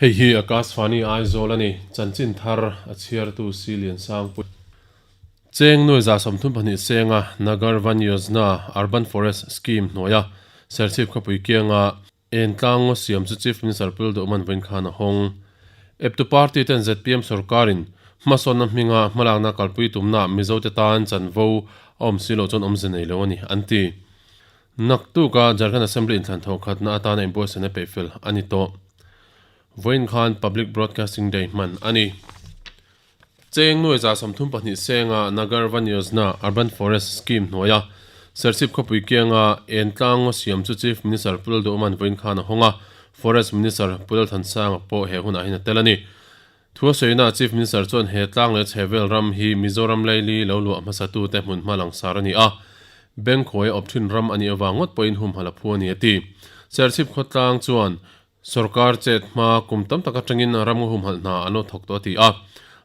Hei hi Akashvani Aizawl a ni, chanchin thar a chhiartu Si Liansangpui. Cheng nuai 32 senga Nagar Van Yojna Urban Forest Scheme hnuaia Serchhip khawpui kianga Entlang ngaw siam chu Chief Minister Pul Duhman vawiin khan a hawng. Eptu party ten zpm sorkarin hmasawnna hminga hmalakna kalpui tumna Mizote tan chanvo a awm si loh chuan awmze nei lo a ni, an ti. Naktuka Jharkhand Assembly inthlan thawh khatna atana inbuatsaihna peihfel a ni tawh. Vawiin khan Public Broadcasting Day hman a ni. Cheng nuai 34 senga Nagar Van Yojna Urban Forest Scheme hnuaia Serchhip khawpui kianga Entlang ngaw siam chu Chief Minister Pu Lalduhman vawiin khan a hawng a, Forest Minister Pu Lalthansanga pawh he hunah hian a tel a ni. Thu a sawina Chief Minister chuan he tlang leh chhehvel ram hi Mizoram laili lo luah hmasatute hmunhma langsar a ni a, bank khawi a awp thin ram a nih avang ngawt pawhin humhalh a phu a ni a ti. Serchhip khawtlang chuan Sorkar chet hma kum tam tak atangin ramngaw humhalh hna an lo thawk tawh a ti a,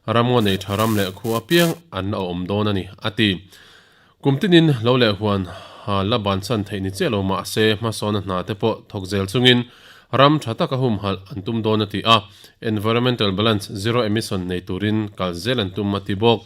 ramngaw nei tha ram leh khu apiang an la awm dawn a ni, a ti. Kum tinin lo leh huan ha la bansan theih ni chiah lo mah se hmasawna hna te pawh thawk zel chungin ram tha taka humhalh an tum dawn a ti a, environmental balance zero emission nei turin kal zel an tum a ti bawk.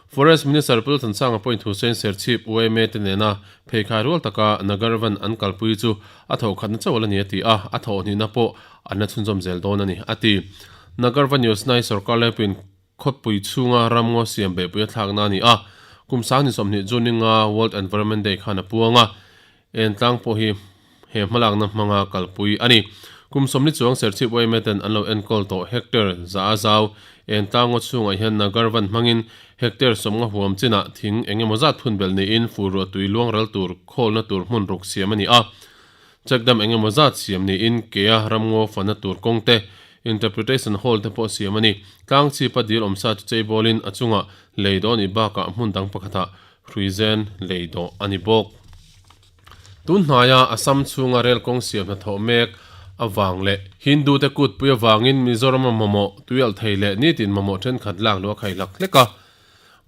Forest Minister Pu Thansanga pawhin thu sawiin Serchhip yma te nena pheikhai rual taka Nagarvan an kalpui chu a thawhkhatna chauh a la ni a ti a, a thawhhnihna pawh an la chhunzawm zel dawn a ni, a ti. Nagarvan Yojana hi sorkar laipuiin khawpui chhunga ramngaw siam beihpui a thlakna a ni a, kum 20 June ninga World Environment Day khan a puang a, Entlang pawh hi he hmalakna hmanga kalpui a ni. Kum 40 chuang Serchhip yma ten an lo enkawl tawh hectare za a zau. Entlang ngaw chhungah hian Nagarvan hmangin hectare 50 huam chinah thing eng emaw zat phun belh niin fur ruah tui luang ral tur khawlna tur hmun ruk siam a ni a. Check dam eng emaw zat siam niin kea ramngaw fana tur kawng te, interpretation hall te pawh siam a ni. Tlang chhipa dil awmsa chu cheibawlin a chungah lei dawh a nih bakah hmun dang pakhatah Hruizen lei dawh a ni bawk. Tun hnaia Assam chhunga rel kawng siam hnathawh mek avang leh Hindu te kutpui avangin Mizorama mamawh tuialh thei leh nitin mamawh thenkhat lak luh a khai hlak hlek a.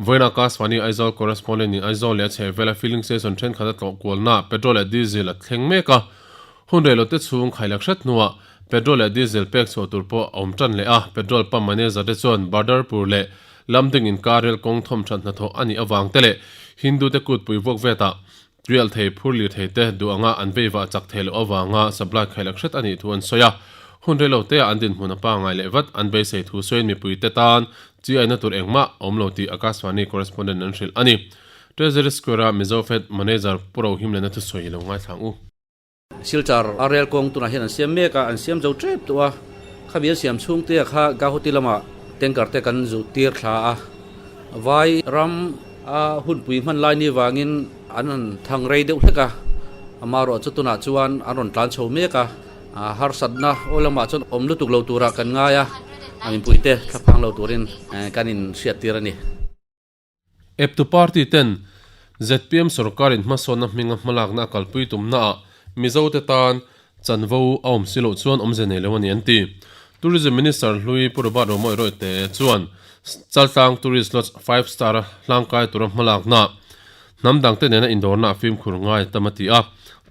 Vawiin Akashvani Aizawl correspondent in Aizawl leh a chhehvela filling station thenkhat a tlawh kualnaah petrol leh diesel a thleng mek a. Hun reilote chhung khailak hret hnuah petrol leh diesel pek chhuah tur pawh a awm tan leh a, petrol pump manager te chuan Badarpur leh Lamding inkar rel kawng thawmthat hnathawh a nih avang te leh Hindu te kutpui vuak vetah rial thei phur lir thei te duh anga an veivah chak thei loh avanga supply khailak hret a nih thu an sawi a. Hun reilo teah an dinhmun a pangngai leh vat an beisei thu sawiin mipui te tan chi aina tur engmah a awm lo tih Akashvani correspondent an hrilh a ni. Treasury Square-a Mizo Fed Manager Pu Rohimlena thusawi lo ngaithla ang u. Silchar a rel kawng tunah hian an siam mek a, an siam zo tep tawh a, khami an siam chhungte ah kha Gauhati lamah tanker te kan zuh tir thla a, vai ram a hunpui hman lai ni vangin an han thang rei deuh hlek a, amaherawh chu tunah chuan an rawn tlan chho mek a, harsatna aw lamah chuan awm lutuk lo turah kan ngai a, a mipui te thlaphang lo turin kan inhriat tir a ni. Eptu party ten zpm sorkarin hmasawnna hminga hmalakna a kalpui tumnaah Mizote tan chanvo a awm si loh chuan awmze nei lo a ni an ti. Tourism Minister hlui Pu Robert Romawih Rawihte chuan Chaltlang Tourist Lodge Five Star a hlangkai tura hmalakna hnam dangte nena indawrna a fimkhur ngai tam a ti a.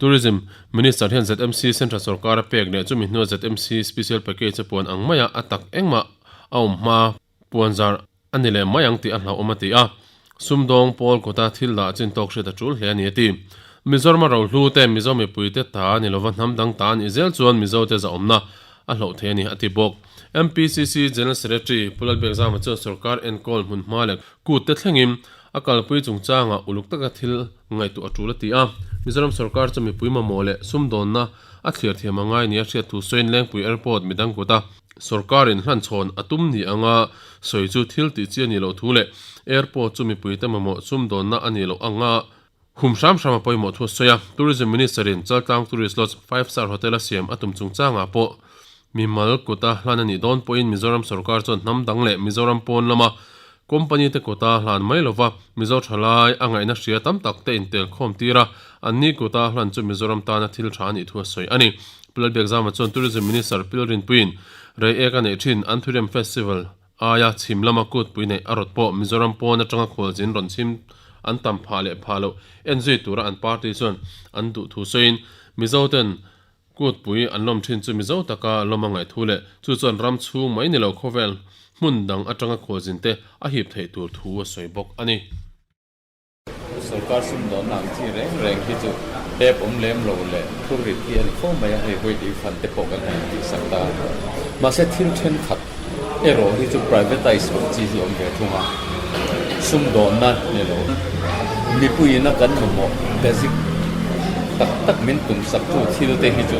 Tourism Minister hian ZMC Central sorkar a pek leh chumi hnua ZMC Special Package a puan ang maia a tak engmah a awm hma Puanzar a ni leh mai ang tih a hlauhawm a ti a, sumdawng pawl kawta thil dah chin tawk hriat a tul hle a ni a ti. Mizorama rohlu te, Mizo mipui te ta ni lova hnam dang ta a nih zel chuan Mizo te zahawmna a hloh thei a ni a ti bawk. MPCC General Secretary Pu Lalbiakzama chuan sorkar enkawl hmun hma leh kut te thlengin a kalpui chungchangah uluk taka thil ngaihtuah a tul a ti a. Mizoram sorkar chu mipui mamawh leh sumdawnna a thliar thiam a ngai nia hriat thu sawiin Lengpui Airport midang kuta Sorkarin hlanchhawn a tum ni anga sawi chu thil tih chi a nih loh thu leh airport chu mipuite mamawh sumdawnna a nih loh anga hum hram hram a pawimawh thu a sawi a. Tourism Minister-in Chaltlang Tourist Lodge Five Star Hotel a siam a tum chungchangah pawh mimal kuta hlan a nih dawn pawhin Mizoram sorkar chuan hnam dang leh Mizoram pawn lama company te kuta hlan mai lova Mizo thalai a ngaihna hria tam tak te intelkhawm tir a, anni kuta hlan chu Mizoram tana thil tha a nih thu a sawi a ni. Pu Lalbiakzama chuan Tourism Minister Pil Rinpuiin rei ek a neih thin Anthurium Festival aia chhim lama kutpui neih a rawt pawh Mizoram pawn atanga khualzin rawn chhim an tam phah leh phah loh en zui tura an party chuan an duh thu sawiin Mizoten. Kutpui an lawm thin chu Mizo taka lawm a ngaih thu leh chu chuan ram chhung mai ni lo khawvel hmun dang atanga khualzin te a hip theih tur thu a sawi bawk a ni. Sorkar sumdawnna ang chi reng reng hi chu tep awm lem lo leh phurrit hi a ni fo mai a, hei vawi fund te pawh kan han tihsak ta a. Mahse thil thenkhat erawh hi chu privatise loh chi hi awm ve thung a, sumdawnna ni lo mipuiin a kan mamawh basic tak tak min tumsak tu thil te hi chu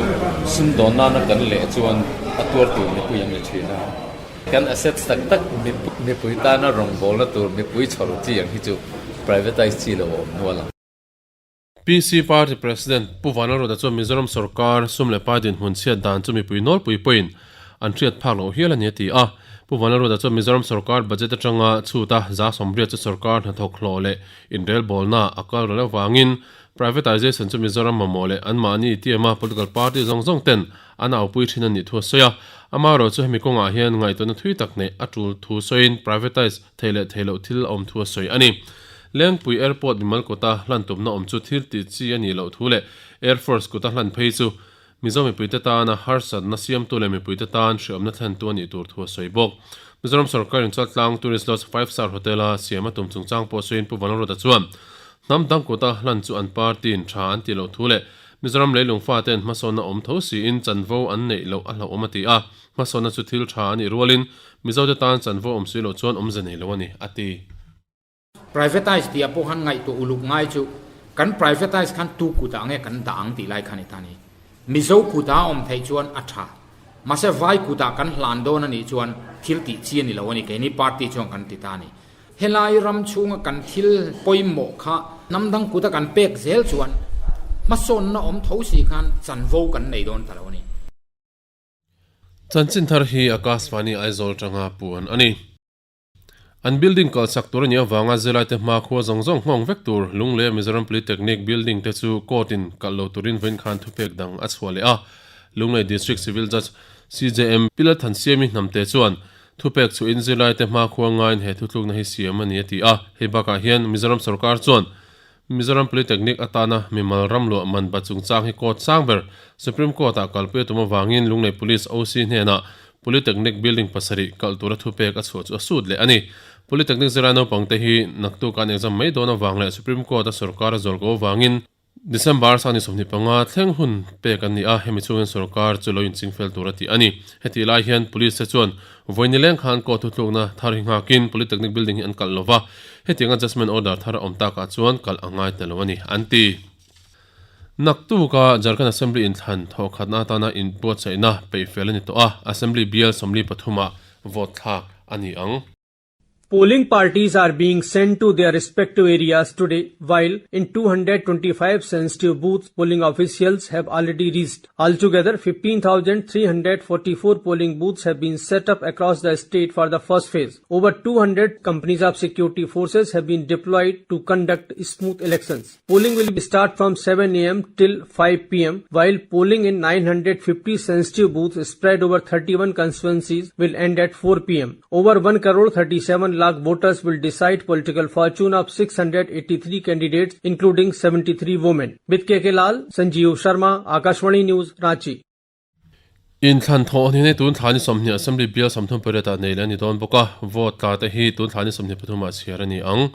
sumdawn nana kan leh chuan a tuar tur mipui an ni thin a. Kan assets tak tak mipui tana rawngbawlna tur mipui chhawr chi ang hi chu privatise chi lo a awm nual ang. PC Party President Pu Vanlalruata chuan Mizoram sorkar sum leh pai dinhmun chhiat dan chu mipui nawlpui pawhin an hriat phak loh hial a ni a ti a. Pu Vanlalruata chuan Mizoram sorkar budget atanga chhuta 80% chu sorkar hnathawk hlawh leh inrelbawlna a kal ral avangin privatization chu Mizoram mamawh leh anmahni tiama political party zawng zawng ten an aupui thin a nih thu a sawi a. Amaherawhchu hemi kawngah hian ngaihtuahna thui tak neih a tul thu sawiin privatize theih leh theih loh thil a awm thu a sawi a ni. Lengpui Airport mimal kuta hlan tumna awm chu thil tih chi a nih loh thu leh Air Force kuta hlan phei chu Mizo mipuite tana harsatna siamtu leh mipuite tan hriawmna thlentu a nih tur thu a sawi bawk. Mizoram sorkarin Chaltlang Tourist Lodge Five Star Hotel-a siam a tum chungchang pawh sawiin Pu Vanlalruata chuan hnam dang kuta hlan chu an party-in tha an tih loh thu leh Mizoram leilung fate'n hmasawnna awm tho siin chanvo an neih loh a hlauhawm a ti a. Hmasawnna chu thil tha a nih rualin Mizote tan chanvo awm si loh chuan awmze nei lo a ni, a ti. Privatise tih ah pawh khan ngaihtuah uluk ngai chu kan privatise khan tu kutah nge kan dah ang tih lai khan i ta ni. Mizo kutah a awm theih chuan a tha. Mahse vai kutah kan hlan dawn a nih chuan thil tih chi a ni lo a ni keini party chuan kan ti ta a ni. Helai ram chhunga kan thil pawimawh kha hnam dang kuta kan pek zel chuan hmasawnna awm tho si khan chanvo kan nei dawn ta lo a ni. Chanchin thar hi Akashvani Aizawl tanga puan a ni. An building kalsak tur a nih avanga zirlaite hma khua zawng zawng nghawng vek tur Lunglei a Mizoram Polytechnic building te chu court in kalh lo turin vawiin khan thupek dang a chhuah leh a. Lunglei District Civil Judge CJM Pilat Thansiami Hnamte chuan thupek chhuahin zirlaite hma khua ngaiin he thutlukna hi siam a ni a ti a. Hei bakah hian Mizoram sorkar chuan Mizoram Polytechnic atana mimal ram luah man bat chungchang hi court sang ber Supreme Court ah kalpui a tum avangin Lunglei Police OC hnenah Polytechnic building pasarih kalh tura thupek a chhuah chu a sut leh a ni. Polytechnic zirlai naupangte hi naktuk an exam mai dawn avang leh Supreme Court a sorkar a zawr ko avangin December sang ni 25 thleng hun pek an ni a, hemi chhungin sorkar chu lo inchingfel tur a tih a ni. Hetih lai hian Police te chuan Vawi nileng khan court thutlukna thar hi nghakin Polytechnic building hi an kalh lo va, hetiang adjustment order thar a awm takah chuan kalh a ngai ta lo a ni, an ti. Naktuka Jharkhand Assembly inthlan thawhkhatna atana inbuatsaihna peihfel a ni tawh a, Assembly bial 43 ah vote thlak a ni ang. Polling parties are being sent to their respective areas today while in 225 sensitive booths polling officials have already reached. Altogether 15,344 polling booths have been set up across the state for the first phase. Over 200 companies of security forces have been deployed to conduct smooth elections. Polling will start from 7 am till 5 pm while polling in 950 sensitive booths spread over 31 constituencies will end at 4 pm. Over 1 crore 37 lakh voters will decide political fortune of 683 candidates including 73 women. With KK Lal, Sanjeev Sharma, Akashvani News, Ranchi. Inthlan thawh ni nei tun thla ni 20 Assembly bial 38 ah nei leh a ni dawn bawk a, vote tla te hi tun thla ni 23 ah chhiar a ni ang.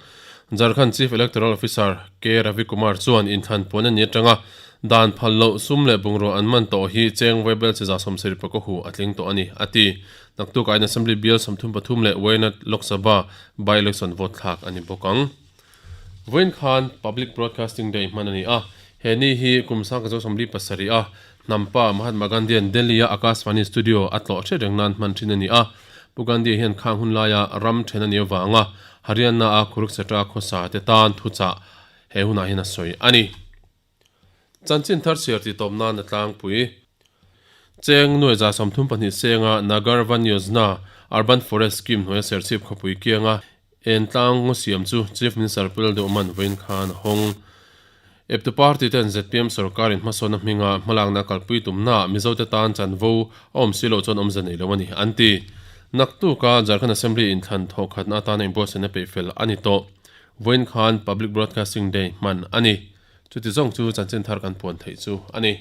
Jharkhand Chief Electoral Officer K Ravi Kumar chuan inthlan puan a ni atanga dan phal loh sum leh bungrua an man tawh hi cheng vaibel chi 70 pakaw hu a tling tawh a ni, a ti. Naktuk ain Assembly bial 33 leh Wayanad Lok Sabha by-election vote thlak a ni bawk ang. Vawiin khan Public Broadcasting Day hman a ni a, he ni hi kum 1947 a hnampa Mahatma Gandhi-a'n Delhi-a Akashvani Studio a tlawh hriat reng nan hman thin a ni a. Pu Gandhi hian khang hun laia ram then a nih avanga Haryana-a Kurukshetra khawsa te tan thuchah he hunah hian a sawi a ni. Chanchin thar chhiar tih tawp nan a tlangpui. Cheng nuai 32 senga Nagar Van Yojna Urban Forest Scheme hnuaia Serchhip khawpui kianga en tlang ngaw siam chu Chief Minister Pu Lalduhman vawiin khan a hawng. Eptu party ten zpm sorkarin hmasawnna hminga hmalakna kalpui tumnaah Mizote tan chanvo a awm si loh chuan awmze nei lo a ni, an ti. Naktuka Jharkhand Assembly inthlan thawhkhatna atana inbuatsaihna peihfel a ni tawh. Vawiin khan Public Broadcasting Day hman a ni. Chuti zawng chu chanchin thar kan puan theih chu a ni.